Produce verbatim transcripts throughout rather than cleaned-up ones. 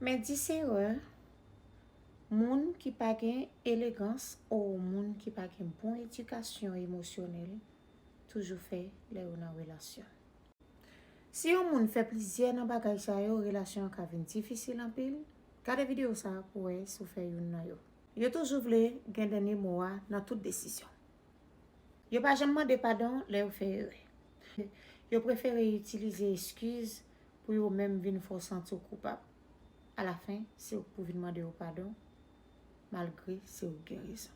Men dis erè moun ki pa gen elegans ou moun ki pa gen bon edikasyon emosyonèl toujou fè lè yo nan relasyon. Si yon moun fè plizyè nan bagay sa yo, relasyon an ka vin difisil anpil. Gade videyo sa a pou w wè si w fè youn nan yo. Yo toujou vle gen dènye mo a nan tout desizyon. Yo pa janm mande padon lè yo fè erè. Yo prefere itilize eskiz pou yo menm vin fè w santi w koupab. Alafen, se ou k pou vin mande yo padon, malgre se ou k gen rezon.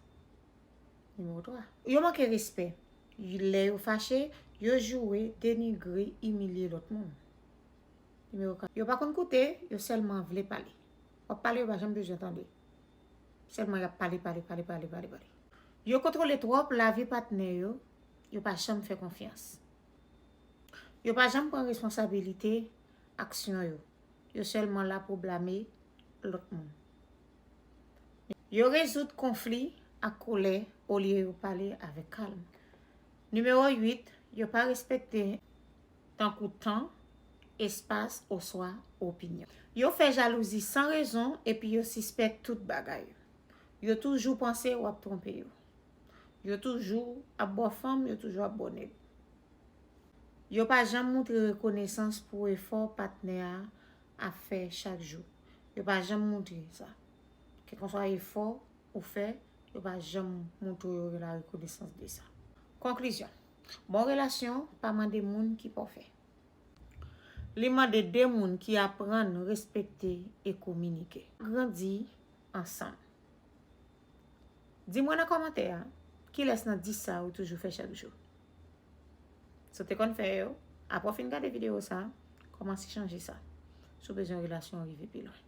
Nimewo twa. Yo manke respè. Lè yo fache, yo joure, denigre, imilye lòt moun. Nimewo kat. Yo pa konn koute, yo sèlman vle pale. W ap pale, yo pa janm bezwen tande. Sèlman y ap pale, pale, pale, pale, pale, pale. Yo kontwole twòp lavi patnè yo, yo pa janm fè konfyans. Yo pa janm pran responsabilite aksyon yo. Yo sèlman la pou blame lòt moun. Yo rezoud konfli ak kolè olye yo pale avèk kalm. Nimewo uit, yo pa respekte tankou tan, espas oswa opinyon. Yo fè jalouzi san rezon epi yo sispèk tout bagay. Yo toujou panse w ap twonpe yo. Yo toujou ap ba w fanm, yo toujou ap ba w nèg. Yo pa janm montre rekonesans pou efò patnè a ap fè chak jou. Yo pa janm montre sa. Kèlkanswa efò ou fè, yo pa janm montre yo gen la rekonesans de sa. Konklizyon. Bon relasyon pa mande moun ki pafè. Li mande de moun ki aprann respekte e kominike. Grandi ansanm. Di mwen nan kòmantè a, kilès nan dis sa ou toujou fè chak jou? Si w te konn fè yo, apre w fin gade videyo sa, kòmanse chanje sa. Si w bezwen relasyon an rive pi lwen.